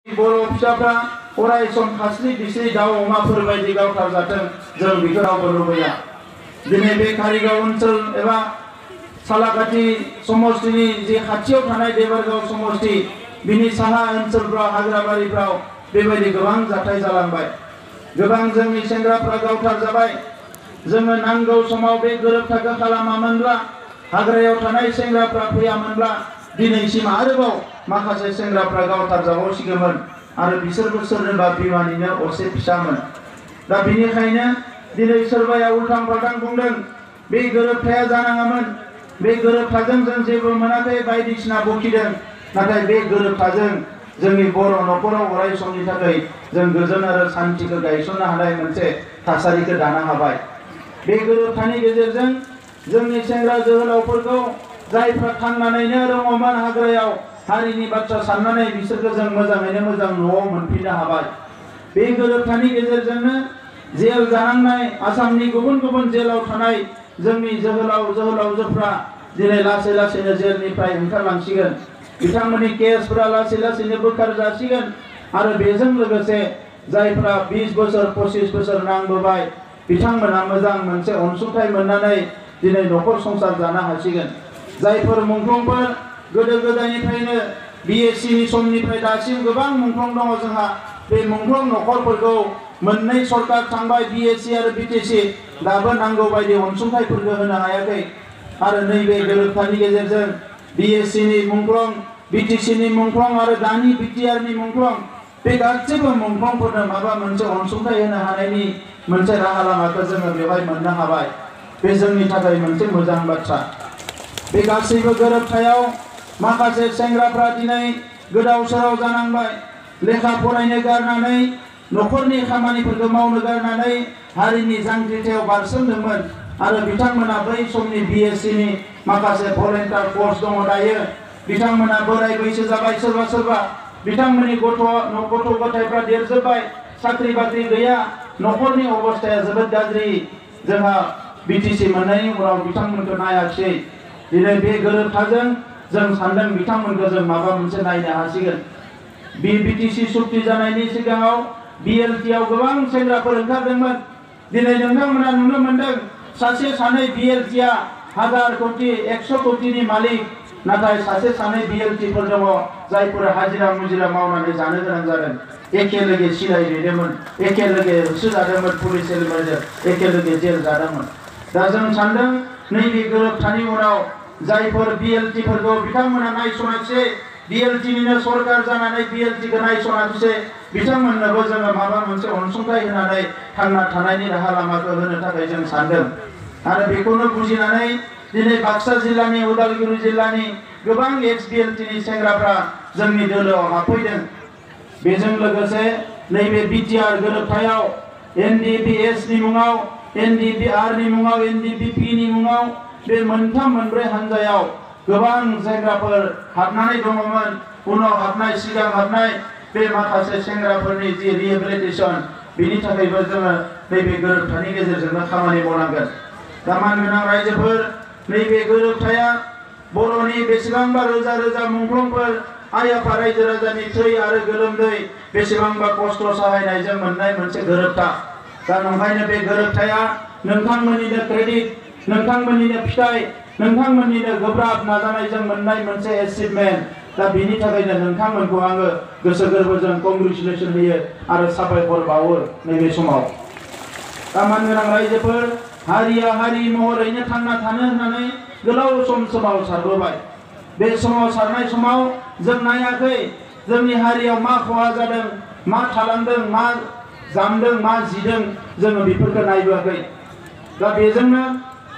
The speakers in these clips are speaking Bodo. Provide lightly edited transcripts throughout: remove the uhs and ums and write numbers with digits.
बर' फिसाफ्रा अराय सम खास्रि बिस्रि दाउ अमाफोर बायदि गावथार जाथों जों बेखौ रावबो लुबैया। दिनै बे कारिगाव ओनसोल एबा सालाकाटि समष्टिनि जे खाथियाव थानाय देबरगाव समष्टि बिनि साहा ओनसोलफ्राव हाग्राबारिफ्राव बेबायदि गोबां जाथाय जालांबाय। गोबां जोंनि सेंग्राफ्रा गावथार जाबाय। जोङो नांगौ समाव बे गोरोबथाखौ खालामामोनब्ला हाग्रायाव थानाय सेंग्राफ्रा फैयामोनब्ला दिनैसिम आरोबाव माखासे सेंग्राफ्रा गावथार जाबावसिगौमोन आरो बिसोरबो सोरनिबा बिमानिनो असे फिसामोन। दा बेनिखायनो दिनै सोरबाया उल्टां फाल्टां बुंदों बे गोरोबथाया जानाङामोन, बे गोरोबथाजों जों जेबो मोनाखै बायदिसिना बखिदों। नाथाय बे गोरोबथाजों जोंनि बर' न'खराव अराय समनि थाखाय जों गोजोन आरो शान्तिखौ गायसननो हानाय मोनसे थासारिखौ दानो हाबाय। बे गोरोबथानि गेजेरजों जोंनि सेंग्रा जोहोलावफोरखौ जायफ्रा थांनानैनो दङमोन हाग्रायाव हारिनि बाथ्रा साननानै बिसोरखौ जों मोजाङैनो मोजां न'आव मोनफिननो हाबाय। बे गोरोबथानि गेजेरजोंनो जेल जानांनाय आसामनि गुबुन गुबुन जेलाव थानाय जोंनि जोहोलाव जोहोलावजोफ्रा दिनै लासै लासैनो जेलनिफ्राय ओंखारलांसिगोन। बिथांमोननि केसफोरा लासै लासैनो बोखार जासिगोन आरो बेजों लोगोसे जायफ्रा 20 बोसोर 25 बोसोर नांबोबाय बिथांमोना मोजां मोनसे अनसुंथाइ मोननानै दिनै न'खर संसार जानो हासिगोन। जायफोर मुंख्लंफोर गोदो गोदायनिफ्रायनो BSCनि समनिफ्राय दासिम गोबां मुंख्लं दङ जोंहा, बे मुंख्लं न'खरफोरखौ मोननै सरकार थांबाय BSC आरो BTC दाबो नांगौ बायदि अनसुंथाइफोरखौ होनो हायाखै। आरो नैबे गोरोबथानि गेजेरजों BSCनि मुंख्लं, BTCनि मुंख्लं आरो दानि BTRनि मुंख्लं बे गासैबो मुंख्लंफोरनो माबा मोनसे अनसुंथाइ होनो हानायनि मोनसे राहा लामाखौ जोङो बेवहाय मोननो हाबाय। बे जोंनि थाखाय मोनसे मोजां बाथ्रा। बे गासैबो गोरोबथायाव माखासे सेंग्राफ्रा दिनै गोदाव सोराव जानांबाय। लेखा फरायनो गारनानै न'खरनि खामानिफोरखौ मावनो गारनानै हारिनि जांख्रिथायाव बारसोमदोंमोन आरो बिथांमोना बै समनि BSCनि माखासे भलेन्टियार फर्स दङ दायो। बिथांमोना बोराय बैसो जाबाय, सोरबा सोरबा बिथांमोननि गथ' गथायफ्रा देरजोब्बाय, साख्रि बाख्रि गैया, न'खरनि अबस्थाया जोबोद गाज्रि। जोंहा BTC मोननायनि उनाव बिथांमोनखौ नायाखिसै। दिनै बे गोरोबथाजों जों सानदों बिथांमोनखौ जों माबा मोनसे नायनो हासिगोन। BTC सुक्ति जानायनि सिगाङाव BLTआव गोबां सेंग्राफोर ओंखारदोंमोन। दिनै नोंथांमोना नुनो मोनदों सासे सानै BLTआ 1000 कोटि 100 कोटिनि मालिक, नाथाय सासे सानै BLTफोर दङ जायफोरा हाजिरा मुजिरा मावनानै जानो गोनां जादों। एखेलगे सिलाइ दैदोंमोन, एखेलगे होसोजादोंमोन पुलिस एलमारजों, एखेलगे जेल जादोंमोन। दा जों सानदों नैबे गोरोबथानि उनाव जायफोर BLTफोरखौ बिथांमोना नायसनाखिसै, BLTनिनो सरकार जानानै BLTखौ नायसनाखिसै, बिथांमोननोबो जोङो माबा मोनसे अनसुंथाइ होनानै थांना थानायनि राहा लामाखौ होनो थाखाय जों सानदों। आरो बेखौनो बुजिनानै दिनै बाक्सा जिल्लानि उदालगुरि जिल्लानि गोबां ex-BLTनि सेंग्राफ्रा जोंनि दोलोआव हाबफैदों। बेजों लोगोसे नैबे BTR गोरोबथायाव NDPSनि मुङाव, NDPRनि मुङाव, NDPPनि मुङाव बे मोनथाम मोनब्रै हान्जायाव गोबां सेंग्राफोर हाबनानै दङमोन। उनाव हाबनाय, सिगां हाबनाय बे माखासे सेंग्राफोरनि जि रिहेबिलिटेसन बिनि थाखायबो जोङो नैबे गोरोबथानि गेजेरजोंनो खामानि मावनांगोन। दा मानगोनां रायजोफोर, नैबे गोरोबथाया बर'नि बेसेबांबा रोजा रोजा मुंख्लंफोर आइ आफा रायजो राजानि थै आरो गोलोमदै बेसेबांबा खस्थ' सहायनायजों मोननाय मोनसे गोरोबथा। दा नंखायनो बे गोरोबथाया नोंथांमोननिनो क्रेडिट, नोंथांमोननिनो फिथाइ, नोंथांमोननिनो गोब्राब नाजानायजों मोननाय मोनसे एचिभमेन्ट। दा बिनि थाखायनो नोंथांमोनखौ आङो गोसो गोरबोजों कंग्रेचुलेसन होयो आरो साबायखर बावो नैबे समाव। दा मानगोनां रायजोफोर, हारिया हारि महरैनो थांना थानो होननानै गोलाव सम सोमावसारबोबाय। बे सोमावसारनाय समाव जों नायाखै जोंनि हारियाव मा खहा जादों, मा थालांदों, मा जामदों, मा जिदों, जोङो बेफोरखौ नायबोआखै। दा बेजोंनो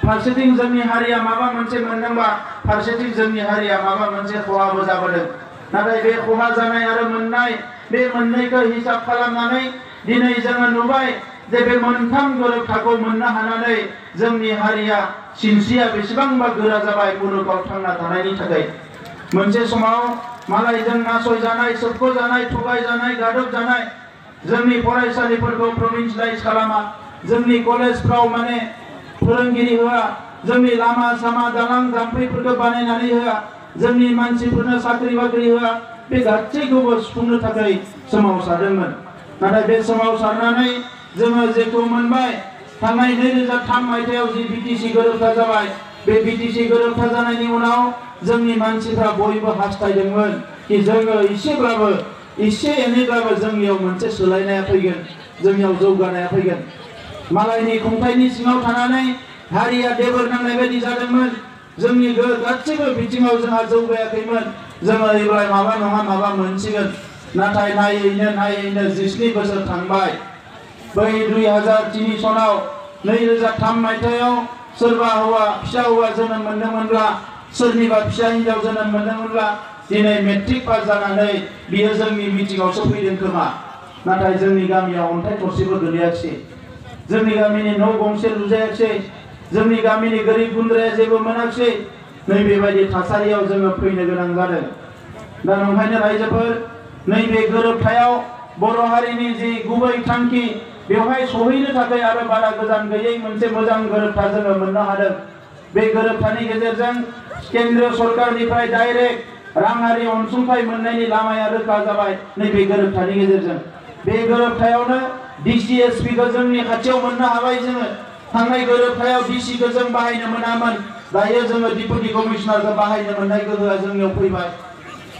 फारसेथिं जोंनि हारिया माबा मोनसे मोनदोंबा फारसेथिं जोंनि हारिया माबा मोनसे खहाबो जाबोदों। नाथाय बे खहा जानाय आरो मोननाय बे मोननैखौ हिसाब खालामनानै दिनै जोङो नुबाय जे बे मोनथाम गोरोबथाखौ मोननो हानानै जोंनि हारिया सिनस्रिया बेसेबांबा गोरा जाबाय मुलुगाव थांना थानायनि थाखाय। मोनसे समाव मालायजों नासयजानाय, सोबख'जानाय, थगायजानाय, गादबजानाय, जोंनि फरायसालिफोरखौ प्रभिन्सियेलाइज खालामा, जोंनि कलेजफ्राव माने फोरोंगिरि होआ, जोंनि लामा सामा दालां जाम्फैफोरखौ बानायनानै होआ, जोंनि मानसिफोरनो साख्रि बाख्रि होआ, बे गासैखौबो सुफुंनो थाखाय सोमावसारदोंमोन। नाथाय बे सोमावसारनानै जोङो जेखौ मोनबाय, थांनाय 2003 मायथाइयाव जि बिटिसि गोरोबथा जाबाय, बे बिटिसि गोरोबथा जानायनि उनाव जोंनि मानसिफ्रा बयबो हास्थायदोंमोन कि जोङो एसे एनैब्लाबो जोंनियाव मोनसे सोलायनाया फैगोन, जोंनियाव जौगानाया फैगोन। मालायनि खुंथायनि सिङाव थानानै हारिया देबोर नांनाय बायदि जादोंमोन। जोंनि गासैबो बिथिङाव जोंहा जौगायाखैमोन। जोङो एबार माबा नङा माबा मोनसिगोन। नाथाय नायैनो 17 बोसोर थांबाय। बै 2003 सनाव 2003 मायथाइयाव सोरबा फिसा हौवा जोनोम मोनदोंमोनब्ला, सोरनिबा फिसा हिनजाव जोनोम मोनदोंमोनब्ला दिनै मेट्रिक पास जानानै बियो जोंनि मिटिंआवसो फैदों खोमा। नाथाय जोंनि गामियाव अन्थाइ थरसेबो गोलैयाखिसै, जोंनि गामिनि न' गंसे लुजायाखिसै, जोंनि गामिनि गोरिब गुन्द्राया जेबो मोनाखिसै। नैबेबायदि थासारियाव जोङो फैनो गोनां जादों। दा ओंखायनो रायजोफोर, नैबे गोरोबथायाव बर' हारिनि जि गुबै थांखि, बेवहाय सहैनो थाखाय आरो बारा गोजान गैयै मोनसे मोजां गोरोबथा जोङो मोननो हादों। बे गोरोबथानि गेजेरजों केन्द्र सरकारनिफ्राय डाइरेक्ट राङारि अनसुंथाइ मोननायनि लामाया रोखा जाबाय। नैबे गोरोबथानि गेजेरजों बे गोरोबथायावनो DCSP-खौ जोंनि खाथियाव मोननो हाबाय। जोङो थांनाय गोरोबथायाव DC-खौ जों बाहायनो मोनामोन, दायो जोङो डिपुटि कमिशनारखौ बाहायनो मोननाय गोहोआ जोंनियाव फैबाय।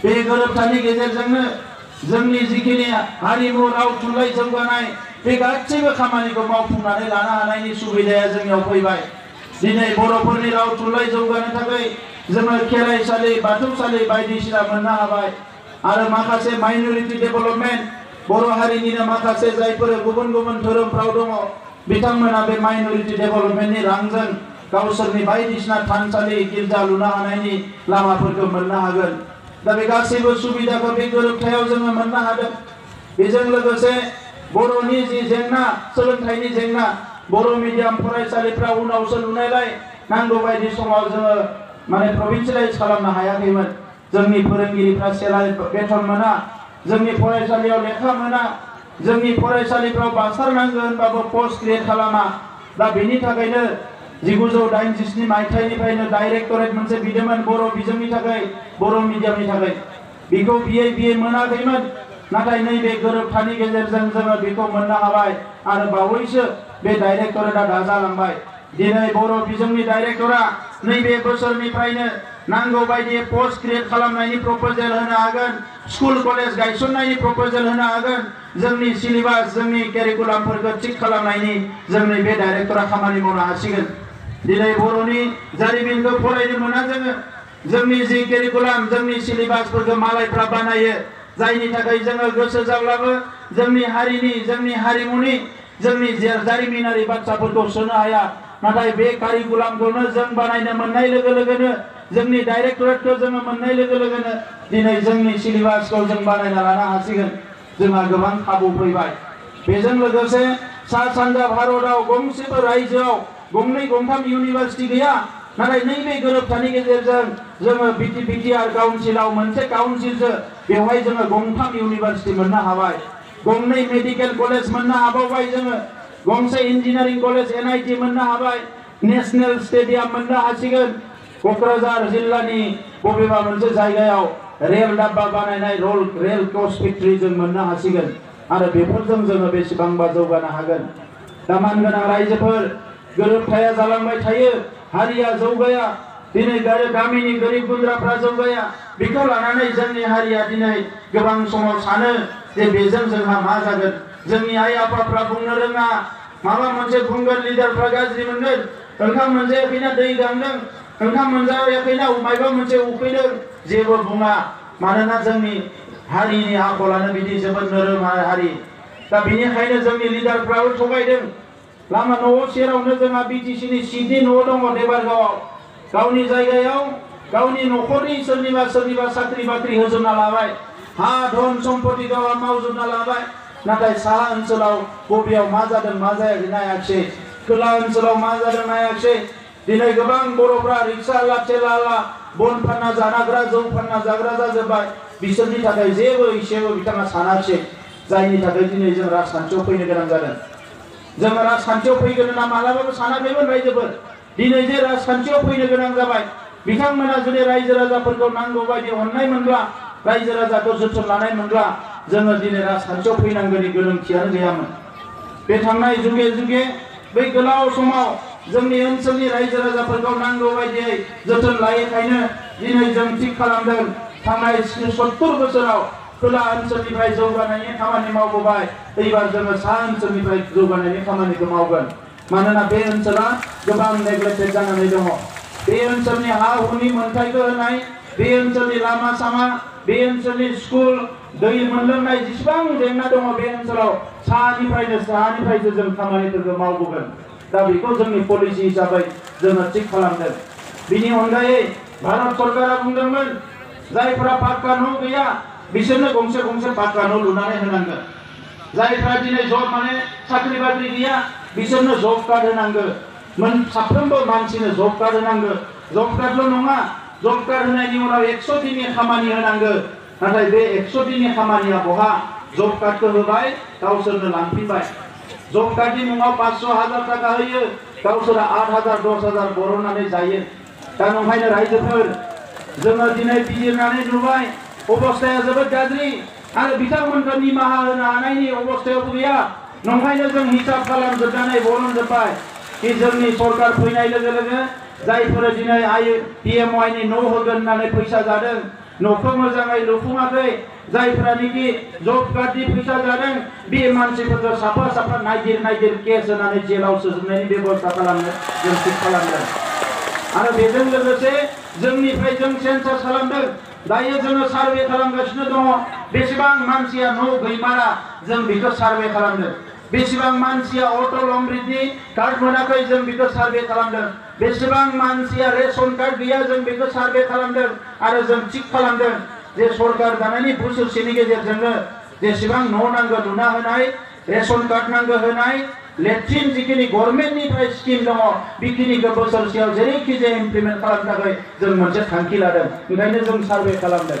बे गोरोबथानि गेजेरजोंनो जोंनि जिखिनि हारिमु राव थुनलाइ जौगानाय, बे गासैबो खामानिखौ मावफुंनानै लानो हानायनि सुबिदाया जोंनियाव फैबाय। दिनै बर'फोरनि राव थुनलाइ जौगानो थाखाय जोङो खेराइसालि, बाथौसालि बायदिसिना मोननो हाबाय। आरो माखासे माइनरिटि डेभेलपमेन्ट, बर' हारिनिनो माखासे जायफोर गुबुन गुबुन धोरोमफ्राव दङ, बिथांमोना बे माइनरिटि डेभेलपमेन्टनि रांजों गावसोरनि बायदिसिना थानसालि, गिर्जा लुनो हानायनि लामाफोरखौ मोननो हागोन। दा बे गासैबो सुबिदाखौ बे गोरोबथायाव जोङो मोननो हादों। बेजों लोगोसे बर'नि जि जेंना, सोलोंथाइनि जेंना, बर' मिडियाम फरायसालिफ्रा उनावसो लुनायलाय नांगौ बायदि समाव जोङो प्रभिन्सियेलाइज खालामनो हायाखैमोन। जोंनि फोरोंगिरिफ्रा सेलारि बेथन मोना, जोंनि फरायसालियाव लेखा मोना, जोंनि फरायसालिफ्राव बास्तारनांगौ होनबाबो पस्ट क्रिएट खालामा। दा बेनि थाखायनो 1987 मायथाइनिफ्रायनो डाइरेक्टरेट मोनसे बिदोंमोन बर' बिजोंनि थाखाय, बर' मिडियामनि थाखाय। बेखौ बियै मोनाखैमोन। नाथाय नैबे गोरोबथानि गेजेरजों जोङो बेखौ मोननो हाबाय आरो बावैसो बे डाइरेक्टरेटआ दाजालांबाय। दिनै बर' बिजोंनि डाइरेक्टरा नैबे बोसोरनिफ्रायनो नांगौ बायदि पस्ट क्रिएट खालामनायनि प्रपोजेल होनो हागोन, स्कुल कलेज गायसननायनि प्रपोजेल होनो हागोन, जोंनि सिलेबास, जोंनि केरिकुलामफोरखौ थिक खालामनायनि जोंनि बे डाइरेक्टरा खामानि मावनो हासिगोन। दिनै बर'नि जारिमिनखौ फरायनो मोना जोङो, जोंनि जि केरिकुलाम, जोंनि सिलेबासफोरखौ मालायफ्रा बानायो, जायनि थाखाय जोङो गोसो जाब्लाबो जोंनि हारिनि, जोंनि हारिमुनि, जोंनि जारिमिनारि बाथ्राफोरखौ सोनो हाया। नाथाय बे कारिकुलामखौनो जों बानायनो मोननाय लोगो लोगोनो, जोंनि डाइरेक्टरेटखौ जोङो मोननाय लोगो लोगोनो दिनै जोंनि सिलेबासखौ जों बानायना लानो हासिगोन। जोंहा गोबां खाबु फैबाय। बेजों लोगोसे सा सानजा भारतआव गंसेबो रायजोआव गंनै गंथाम इउनिभार्सिटि गैया। नाथाय नैबे गोरोबथानि गेजेरजों जोङो बिटिआर काउन्सिलाव मोनसे काउन्सिलसो, बेवहाय जोङो गंथाम इउनिभार्सिटि मोननो हाबाय, गंनै मेडिकेल कलेज मोननो हाबावबाय, जोङो गंसे इन्जिनियारिं कलेज NIT मोननो हाबाय, नेशनेल स्टेडियाम मोननो हासिगोन। क'क्राझार जिल्लानि बबेबा मोनसे जायगायाव रेल डाब्बा बानायनाय रेल कच फेक्ट्रि जों मोननो हासिगोन। आरो बेफोरजों जोङो बेसेबांबा जौगानो हागोन। दा मानगोनां रायजोफोर, गोरोबथाया जालांबाय थायो, हारिया जौगाया, दिनै गामिनि गोरिब गुन्द्राफ्रा जौगाया, बेखौ लानानै जोंनि हारिया दिनै गोबां समाव सानो जे बेजों जोंहा मा जागोन। जोंनि आइ आफाफ्रा बुंनो रोङा, माबा मोनसे बुंगोन लिडारफ्रा गाज्रि मोनगोन, ओंखाम मोनजायाखैना दै गांदों, ओंखाम मोनजायाखैना माबा मोनसे उखैदों, जेबो बुङा। मानोना जोंनि हारिनि आखलानो बिदि जोबोद नोरोम हारि। दा बेनिखायनो जोंनि लिडारफ्राबो थगायदों। लामा न' सेरावनो जोंहा BTC-नि सिटनि न' दङ देबारगावआव। गावनि जायगायाव गावनि न'खरनि सोरनिबा साख्रि बाख्रि होजोबना लाबाय, हा धन सम्पति गावहा मावजोबना लाबाय। नाथाय साहा ओनसोलाव बबेयाव मा जादों मा जायाखै नायाखिसै, खोला ओनसोलाव मा जादों नायाखिसै। दिनै गोबां बर'फ्रा रिक्सा थेला बन फानना जानाग्रा, जौ फानना जाग्रा जाजोब्बाय। बिसोरनि थाखाय जेबो इसेबो बिथाङा सानाखिसै, जायनि थाखाय दिनै जों राजखान्थियाव फैनो गोनां जादों। जों राजखान्थियाव फैगोन होनना मालाबाबो सानाखैमोन रायजोफोर। दिनै जे राजखान्थियाव फैनो गोनां जाबाय, बिथांमोना जुदि रायजो राजाफोरखौ नांगौ बायदि अननाय मोनब्ला, रायजो राजाखौ जोथोन लानाय मोनब्ला जोङो दिनै राजखान्थियाव फैनांगौनि गोनांथियानो गैयामोन। बे थांनाय जुगे जुगे बै गोलाव समाव जोंनि ओनसोलनि रायजो राजाफोरखौ नांगौ बायदियै जोथोन लायैखायनो दिनै जों थिग खालामदों थांनाय 70 बोसोराव खोला ओनसोलनिफ्राय जौगानायनि खामानि मावबोबाय, एबार जोङो सा ओनसोलनिफ्राय जौगानायनि खामानिखौ मावगोन। मानोना बे ओनसोला गोबां नेग्लेक्टेड जानानै दङ। बे ओनसोलनि हा हुनि मोनथायखौ होनाय, बे ओनसोलनि लामा सामा, बे ओनसोलनि स्कुल, दै मोनलोंनाय जेसेबां जेंना दङ बे ओनसोलाव साहानिफ्रायसो जों खामानिफोरखौ मावबोगोन। दा बेखौ जोंनि पलिसि हिसाबै जोङो थिग खालामदों। बिनि अनगायै भारत सरकारा बुंदोंमोन जायफोरा पाक्का न' गैया बिसोरनो गंसे गंसे पाक्का न' लुनानै होनांगोन। जायफ्रा दिनै जब माने साख्रि बाख्रि गैया बिसोरनो जब कार्ड होनांगौ। साफ्रोमबो मानसिनो जब कार्ड होनांगौ। जब कार्डल' नङा, जब कार्ड होनायनि उनाव 100 दिननि खामानि होनांगौ। नाथाय बे 100 दिननि खामानिया बहा? जब कार्डखौ होबाय, गावसोरनो लांफिनबाय। जब कार्डनि मुङाव 500,000 थाखा होयो, गावसोरा 8,000 10,000 बरननानै जायो। दा नंखायनो रायजोफोर जोङो दिनै बिजिरनानै नुबाय अबस्थाया जोबोद गाज्रि आरो बिथांमोनखौ निमाहा होनो हानायनि अबस्थायावबो गैया। नंखायनो जों हिसाब खालामजोबनानै बरनजोब्बाय कि जोंनि सरकार फैनाय लोगो लोगो जायफोर दिनै PMYनि न' होगोन होननानै फैसा जादों, न'खौ मोजाङै लुफुङाखै, जायफोरानोखि जब कार्डनि फैसा जादों, बे मानसिफोरखौ साफा साफा नागिर केस होनानै जेलाव सोजोबनायनि बेबस्था खालामनो जों थिग खालामदों। आरो बेजों लोगोसे जोंनिफ्राय जों सेन्सास खालामदों। दायो जोङो सार्भे खालामगासिनो दङ बेसेबां मानसिया न' गैमारा जों बेखौ सार्भे खालामदों। बेसेबां मानसिया अटल अमृतनि कार्ड मोनाखै जों बेखौ सार्भे खालामदों। बेसेबां मानसिया रेशन कार्ड गैया जों बेखौ सार्भे खालामदों। आरो जों थिग खालामदों जे सरकार दानायनि बोसोरसेनि गेजेरजोंनो जेसेबां न' नांगौ लुना होनाय, रेशन कार्ड नांगौ होनाय, लेट्रिन जिखिनि गभर्नमेन्टनिफ्राय स्किम दङ बेखिनिखौ बोसोरसेयाव जेरैखि जाया इमप्लिमेन्ट खालामनो थाखाय जों मोनसे थांखि लादों। बेखायनो जों सार्भे खालामदों।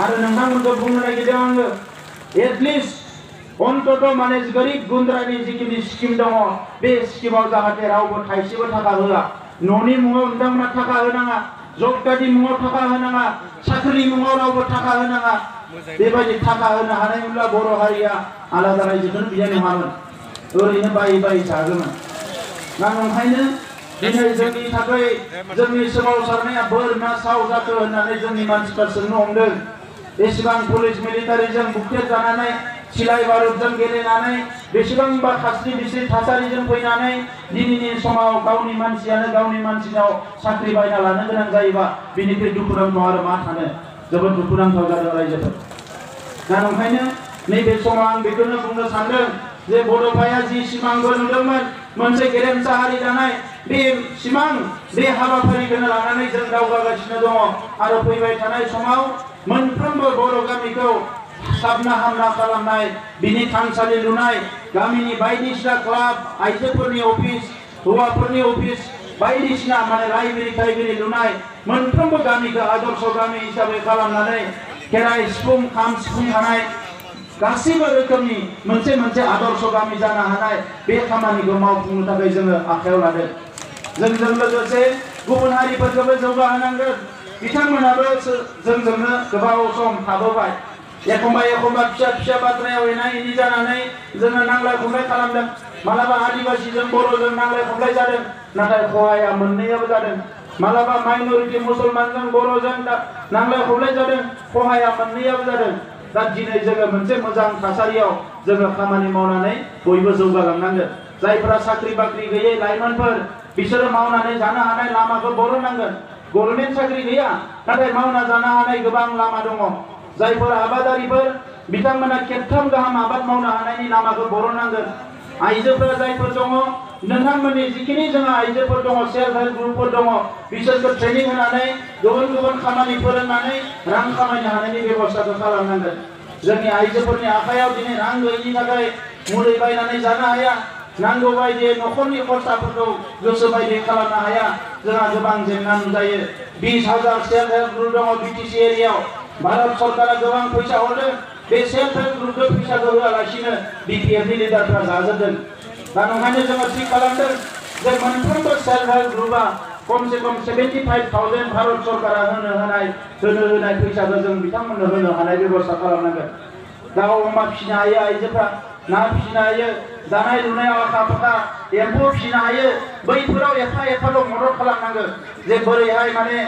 आरो नोंथांमोनखौ बुंनो नागिरदों आङो एटलिस्ट अन्तत माने गोरिब गुन्द्रानि जिखिनि स्किम दङ बे स्किमाव जाहाथे रावबो थाइसेबो थाखा होआ। न'नि मुङाव नोंथांमोना थाखा होनाङा, जब कार्डनि मुङाव थाखा होनाङा, साख्रिनि मुङाव रावबो थाखा होनाङा। बेबायदि थाखा होनो हानायमोनब्ला बर' हारिया आलादा रायजोखौनो बिनाय नङामोन, ओरैनो बायै जागौमोन। दा नंखायनो दिनै जोंनि थाखाय जोंनि सोमावसारनाया बोर ना साव जाखो होननानै जोंनि मानसिफ्रा सोंनो हमदों। बेसेबां पुलिस मिलिटारिजों बुख्रेब जानानै सिलाइ बारुदजों गेलेनानै बेसेबांबा खास्रि बिस्रि थासारिजों फैनानै दिनैनि समाव गावनि मानसियानो गावनि मानसिनाव साख्रि बायना लानो गोनां जायोबा बिनिख्रुइ दुखुनांथाव आरो मा थानो। जोबोद दुखुनांथाव जादों रायजोफोर। दा नंखायनो नैबे समाव आं बेखौनो बुंनो सानदों जे बड'फाया जि सिमांबो नुदोंमोन मोनसे गेरेमसा हारि दानाय, बे सिमां बे हाबाफारिखौनो लानानै जों दावगागासिनो दङ। आरो फैबाय थानाय समाव मोनफ्रोमबो बर' गामिखौ साबना हामना खालामनाय, बिनि थानसालि लुनाय, गामिनि बायदिसिना क्लाब, आइजोफोरनि अफिस, हौवाफोरनि अफिस, बायदिसिना माने लाइब्रेरि लुनाय, मोनफ्रोमबो गामिखौ आदर्श गामि हिसाबै खालामनानै खेराइ सिफुं खाम सिफुं थानाय गासैबो रोखोमनि मोनसे आदर्श गामि जानो हानाय बे खामानिखौ मावफुंनो थाखाय जोङो आखायाव लादों। जोंजों लोगोसे गुबुन हारिफोरखौबो जौगाहोनांगोन। बिथांमोनाबो जोंजोंनो गोबाव सम थाबोबाय। एखम्बा फिसा बाथ्रायाव एना एनि जानानै जोङो नांलाय खमलाय खालामदों। मालाबा आदिबासिजों बर'जों नांलाय खमलाय जादों, नाथाय खहाया मोननैयाबो जादों। मालाबा माइनरिटि मुसलमानजों बर'जों नांलाय खमलाय जादों, खहाया मोननैयाबो जादों। दा दिनै जोङो मोनसे मोजां थासारियाव जोङो खामानि मावनानै बयबो जौगालांनांगोन। जायफोरा साख्रि बाख्रि गैयै लाइमोनफोर बिसोरो मावनानै जानो हानाय लामाखौ बरननांगोन। गभर्नमेन्ट साख्रि गैया नाथाय मावना जानो हानाय गोबां लामा दङ। जायफोर आबादारिफोर बिथांमोना खेबथाम गाहाम आबाद मावनो हानायनि लामाखौ बरननांगोन। आइजोफोरा जायफोर दङ नोंथांमोननि जिखिनि जोंहा आइजोफोर दङ, सेल्फ हेल्प ग्रुपफोर दङ, बिसोरखौ ट्रेनिं होनानै गुबुन खामानि फोरोंनानै रां खामायनो हानायनि बेबस्थाखौ खालामनांगोन। जोंनि आइजोफोरनि आखायाव दिनै रां गैयिनि थाखाय मुलि बायनानै जानो हाया, नांगौ बायदियै न'खरनि खरसाफोरखौ गोसो बायदि खालामनो हाया। जोंहा गोबां जेंना नुजायो। 20,000 सेल्फ हेल्प ग्रुप दङ BTC एरियायाव। भारत सरकारा गोबां फैसा हरदों, बे सेल्फ हेल्प ग्रुपखौ फैसाखौ होआलासिनो BPFनि लिडारफ्रा जाजोबदों। दा नंखायनो जोङो थिग खालामदों जे मोनफ्रोमबो सेल्फ हेल्प ग्रुपआ खमसे खम 75,000 भारत सरकारा होनाय फैसाखौ जों बिथांमोननो होनो हानाय बेबस्था खालामनांगोन। दाउ अमा फिसिनो हायो आइजोफ्रा, ना फिसिनो हायो, दानाय लुनायाव आखा फाखा, एम्फौ फिसिनो हायो, बैफोराव एफा एफाल' मदद खालामनांगो। जे बोरैहाय माने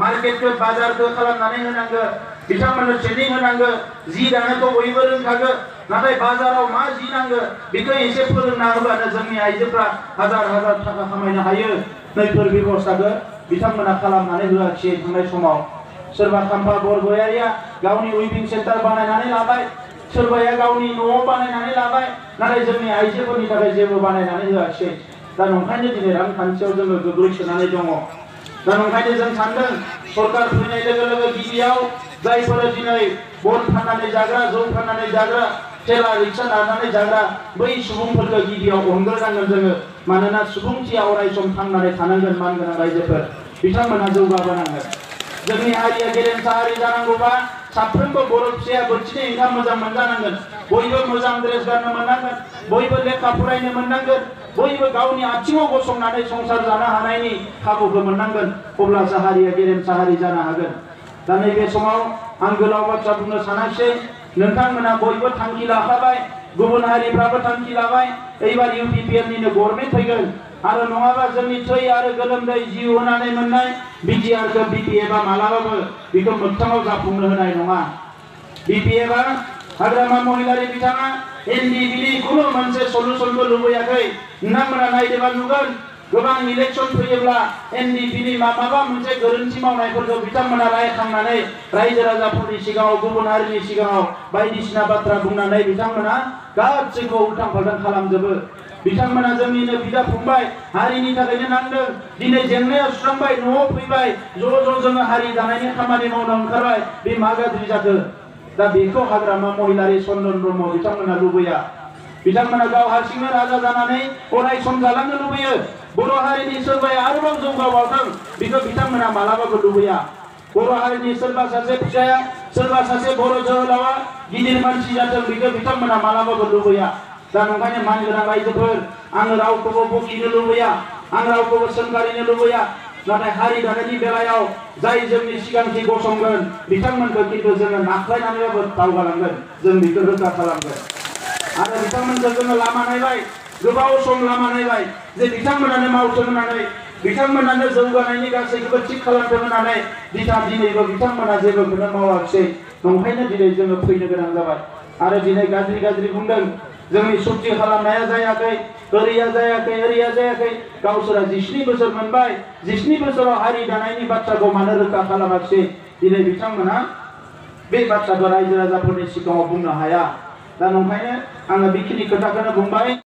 मार्केटखौ बाजारखौ खालामनानै होनांगो, बिथांमोननो ट्रेनिं होनांगो। जि दानायखौ बयबो रोंखागो, नाथाय बाजाराव मा जि नांगो बेखौ एसे फोरोंना होबानो जोंनि आइजोफ्रा हाजार हाजार थाखा खामायनो हायो। नैफोर बेबस्थाखौ बिथांमोना खालामनानै होआखिसै थांनाय समाव। सोरबा खाम्फा बरगयारिया गावनि उइभिं सेन्टार बानायनानै लाबाय, सोरबाया गावनि न'आव बानायनानै लाबाय, नाथाय जोंनि आइजोफोरनि थाखाय जेबो बानायनानै होआखिसै। दा नंखायनो दिनै रांखान्थियाव जोङो गोग्लैसोनानै दङ। दा नंखायनो जों सानदों सरकार फैनाय लोगो लोगो गिबियाव जायफोरा दिनै बन फाननानै जाग्रा, जौ फाननानै जाग्रा, ठेला रिक्सा लानानै जाग्रा, बै सुबुंफोरखौ गिबियाव अनग्रोनांगोन जोङो। मानोना सुबुंथिया अरायसम थांनानै थानांगोन। मानगोनां रायजोफोर बिथांमोना जौगाबोनांगोन। जोंनि हारिया गेरेमसा हारि जानांगौबा साफ्रोमबो बर' फिसाया बोथिसे ओंखाम मोजां मोनजानांगोन, बयबो मोजां ड्रेस गाननो मोननांगोन, बयबो लेखा फरायनो मोननांगोन, बयबो गावनि आथिङाव गसंनानै संसार जानो हानायनि खाबुखौ मोननांगोन। अब्लासो हारिया गेरेमसा हारि जानो हागोन। दा नैबे समाव आं गोलाव बाथ्रा बुंनो सानाखिसै। नोंथांमोना बयबो थांखि लाखाबाय, गुबुन हारिफ्राबो थांखि लाबाय। एबार UPPNनिनो गभर्नमेन्ट फैगोन आरो नङाबा जोंनि थै आरो गोलोमदै जिउ होनानै मोननाय BTRखौ BPFआ मालाबाबो बेखौ मोगथाङाव जाफुंनो होनाय नङा। BPFआ हाग्रामा महिलारि बिथाङा NDBनि खुनु मोनसे सलुसनबो लुबैयाखै। नोंथांमोना नायदोंबा नुगोन गोबां इलेक्सन फैयोब्ला NDBनि माबा मोनसे गोरोन्थि मावनायफोरखौ बिथांमोना रायखांनानै रायजो राजाफोरनि सिगाङाव, गुबुन हारिनि सिगाङाव बायदिसिना बाथ्रा बुंनानै बिथांमोना गासैखौ उल्टां फाल्टां खालामजोबो। बिथांमोना जोंनिनो बिदा फंबाय, हारिनि थाखायनो नांदों। दिनै जेंनाया सुस्रांबाय, न'आव फैबाय, ज' जोङो हारि दानायनि खामानि मावनो ओंखारबाय। बे मा गाज्रि जाखो? दा बेखौ हाग्रामा महिलारि चन्दन ब्रह्म बिथांमोना लुबैया। बिथांमोना गाव हारसिंनो राजा जानानै अरायसम जालांनो लुबैयो। बर' हारिनि सोरबाया आरोबाव जौगाबावथों बेखौ बिथांमोना मालाबाबो लुबैया। बर' हारिनि सोरबा सासे फिसाया, सोरबा सासे बर' जोहोलावा गिदिर मानसि जाथों बेखौ बिथांमोना मालाबाबो लुबैया। दा नंखायनो मानगोनां रायजोफोर, आङो रावखौबो बखिनो लुबैया, आं रावखौबो सोंखारिनो लुबैया। नाथाय हारि दानायनि बेलायाव जाय जोंनि सिगांथि गसंगोन बिथांमोनखौ खिन्थु जोङो नाख्लायनानैबाबो दावगालांगोन, जों बेखौ रोखा खालामगोन। आरो बिथांमोनखौ जोङो लामा नायबाय, गोबाव सम लामा नायबाय जे बिथांमोनानो मावथों होननानै, बिथांमोनानो जौगानायनि गासैखौबो थिग खालामथों होननानै। दिनैबो बिथांमोना जेबोखौनो मावाखिसै। नंखायनो दिनै जोङो फैनो गोनां जाबाय। आरो दिनै गाज्रि बुंदों, जोंनि सुक्ति खालामनाया जायाखै, ओरैया जायाखै। गावसोरा 19 बोसोर मोनबाय, 19 बोसोराव हारि दानायनि बाथ्राखौ मानो रोखा खालामाखिसै? दिनै बिथांमोना बे बाथ्राखौ रायजो राजाफोरनि सिगाङाव बुंनो हाया। दा नंखायनो आङो बेखिनि खोथाखौनो बुंबाय।